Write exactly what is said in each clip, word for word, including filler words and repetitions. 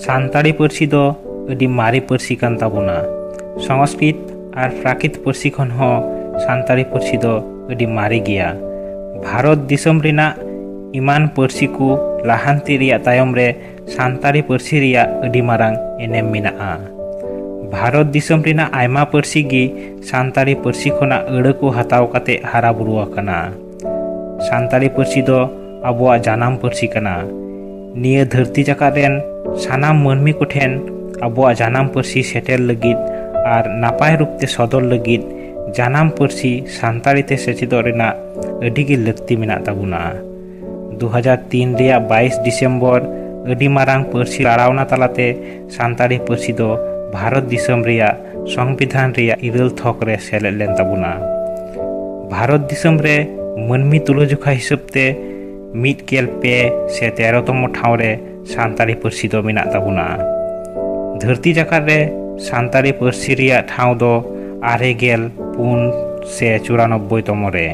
ᱥᱟᱱᱛᱟᱲᱤ ᱯᱟᱹᱨᱥᱤ ᱫᱚ ᱟᱹᱰᱤ ᱢᱟᱨᱮ ᱯᱟᱹᱨᱥᱤ ᱠᱟᱱ ᱛᱟᱵᱚᱱᱟ᱾ ᱥᱚᱝᱥᱠᱨᱤᱛ ᱟᱨ ᱯᱨᱟᱠᱨᱤᱛ ᱯᱟᱹᱨᱥᱤ ᱠᱷᱚᱱ ᱦᱚᱸ ᱥᱟᱱᱛᱟᱲᱤ ᱯᱟᱹᱨᱥᱤ ᱫᱚ ᱟᱹᱰᱤ ᱢᱟᱨᱮ ᱜᱮᱭᱟ᱾ ᱵᱷᱟᱨᱚᱛ ᱫᱤᱥᱚᱢ ᱨᱮᱱᱟᱜ ᱮᱢᱟᱱ ᱯᱟᱹᱨᱥᱤ ᱠᱚ ᱞᱟᱦᱟᱱᱛᱤ ᱨᱮᱭᱟᱜ ᱛᱟᱭᱚᱢ ᱨᱮ ᱥᱟᱱᱛᱟᱲᱤ ᱯᱟᱹᱨᱥᱤ ᱨᱮᱭᱟᱜ ᱟᱹᱰᱤ ᱢᱟᱨᱟᱝ ᱮᱱᱮᱢ ᱢᱮᱱᱟᱜᱼᱟ᱾ ᱵᱷᱟᱨᱚᱛ ᱫᱤᱥᱚᱢ ᱨᱮᱱᱟᱜ ᱟᱭᱢᱟ ᱯᱟᱹᱨᱥᱤ ᱜᱮ ᱥᱟᱱᱛᱟᱲᱤ ᱯᱟᱹᱨᱥᱤ ᱠᱷᱚᱱᱟᱜ ᱟᱹᱲᱟᱹ ᱠᱚ ᱦᱟᱛᱟᱣ ᱠᱟᱛᱮ ᱦᱟᱨᱟ ᱵᱩᱨᱩ ᱟᱠᱟᱱᱟ᱾ ᱥᱟᱱᱛᱟᱲᱤ ᱯᱟᱹᱨᱥᱤ ᱫᱚ ᱟᱵᱚᱣᱟᱜ ᱡᱟᱱᱟᱢ ᱯᱟᱹᱨᱥᱤ ᱠᱟᱱᱟ᱾ ᱱᱤᱭᱟᱹ ᱫᱷᱟᱹᱨᱛᱤ ᱡᱟᱠᱟᱛ ᱨᱮᱱ ᱥᱟᱱᱟᱢ ᱢᱟᱹᱱᱢᱤ ᱠᱚᱴᱷᱮᱱ ᱟᱵᱚᱣᱟᱜ ᱡᱟᱱᱟᱢ ᱯᱟᱹᱨᱥᱤ ᱥᱮᱴᱮᱨ ᱞᱟᱹᱜᱤᱫ ᱟᱨ ᱱᱟᱯᱟᱭ ᱨᱩᱯ ᱛᱮ ᱥᱚᱫᱚᱨ ᱞᱟᱹᱜᱤᱫ ᱡᱟᱱᱟᱢ ᱯᱟᱹᱨᱥᱤ ᱥᱟᱱᱛᱟᱲᱤ ᱛᱮ ᱥᱮᱪᱮᱫᱚᱜ ᱨᱮᱱᱟᱜ ᱟᱹᱰᱤ ᱜᱮ ᱞᱟᱹᱠᱛᱤ ᱢᱮᱱᱟᱜ ᱛᱟᱵᱚᱱᱟ᱾ ᱫᱩ ᱦᱟᱡᱟᱨ ᱛᱤᱱ ᱨᱮᱭᱟᱜ ᱵᱟᱭᱤᱥ ᱰᱤᱥᱮᱢᱵᱚᱨ ᱟᱹᱰᱤ ᱢᱟᱨᱟᱝ ᱯᱟᱹᱨᱥᱤ ᱞᱟᱲᱟᱣᱱᱟ ᱛᱟᱞᱟᱛᱮ ᱥᱟᱱᱛᱟᱲᱤ ᱯᱟᱹᱨᱥᱤ ᱫᱚ ᱵᱷᱟᱨᱚᱛ ᱫᱤᱥᱚᱢ ᱨᱮᱭᱟᱜ ᱥᱚᱝᱵᱤᱫᱷᱟᱱ ᱨᱮᱭᱟᱜ ᱤᱨᱟᱹᱞ ᱛᱷᱚᱠ ᱨᱮ ᱥᱮᱞᱮᱫ ᱞᱮᱱ ᱛᱟᱵᱚᱱᱟ᱾ ᱵᱷᱟᱨᱚᱛ ᱫᱤᱥᱚᱢ ᱨᱮ ᱢᱟᱹᱱᱢᱤ ᱛᱩᱞᱟᱹᱡᱚᱠᱷᱟ ᱦᱤᱥᱟᱹᱵ ᱛᱮ ᱢᱤᱫ ᱜᱮᱞ ᱯᱮ ᱥᱮ ᱛᱮᱨᱚ ᱛᱚᱢᱚ ᱴᱷᱟᱶ ᱨᱮ ᱥᱟᱱᱛᱟᱲᱤ ᱯᱟᱹᱨᱥᱤ ᱫᱚ ᱢᱮᱱᱟᱜ ᱛᱟᱵᱚᱱᱟ᱾ ᱫᱷᱟᱹᱨᱛᱤ ᱡᱟᱠᱟᱛ ᱨᱮ ᱥᱟᱱᱛᱟᱲᱤ ᱯᱟᱹᱨᱥᱤ ᱨᱮᱭᱟᱜ ᱴᱷᱟᱶ ᱫᱚ ᱟᱨᱮ ᱜᱮᱞ ᱯᱩᱱ ᱥᱮ ᱪᱩᱨᱟᱱᱚᱵᱵᱳᱭ ᱛᱚᱢᱚ ᱨᱮ᱾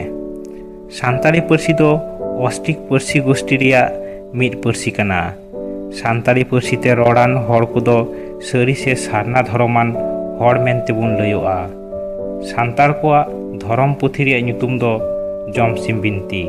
ᱥᱟᱱᱛᱟᱲᱤ ᱯᱟᱹᱨᱥᱤ ᱫᱚ ᱚᱥᱴᱨᱤᱠ ᱯᱟᱹᱨᱥᱤ ᱜᱳᱥᱴᱤ ᱨᱮᱭᱟᱜ ᱢᱤᱫ ᱯᱟᱹᱨᱥᱤ ᱠᱟᱱᱟ᱾ ᱥᱟᱱᱛᱟᱲᱤ ᱯᱟᱹᱨᱥᱤ ᱛᱮ ᱨᱚᱲᱟᱱ ᱦᱚᱲ ᱠᱚᱫᱚ ᱥᱟᱹᱨᱤ ᱥᱮ ᱥᱟᱨᱱᱟ ᱫᱷᱚᱨᱚᱢᱟᱱ ᱦᱚᱲ ᱢᱮᱱᱛᱮ ᱵᱚᱱ ᱞᱟᱹᱭᱚᱜᱼᱟ᱾ ᱥᱟᱱᱛᱟᱲ ᱠᱚᱣᱟᱜ ᱫᱷᱚᱨᱚᱢ ᱯᱩᱛᱷᱤ ᱨᱮᱭᱟᱜ ᱧᱩᱛᱩᱢ ᱫᱚ ᱡᱚᱢᱥᱤᱢ ᱵᱤᱱᱛᱤ᱾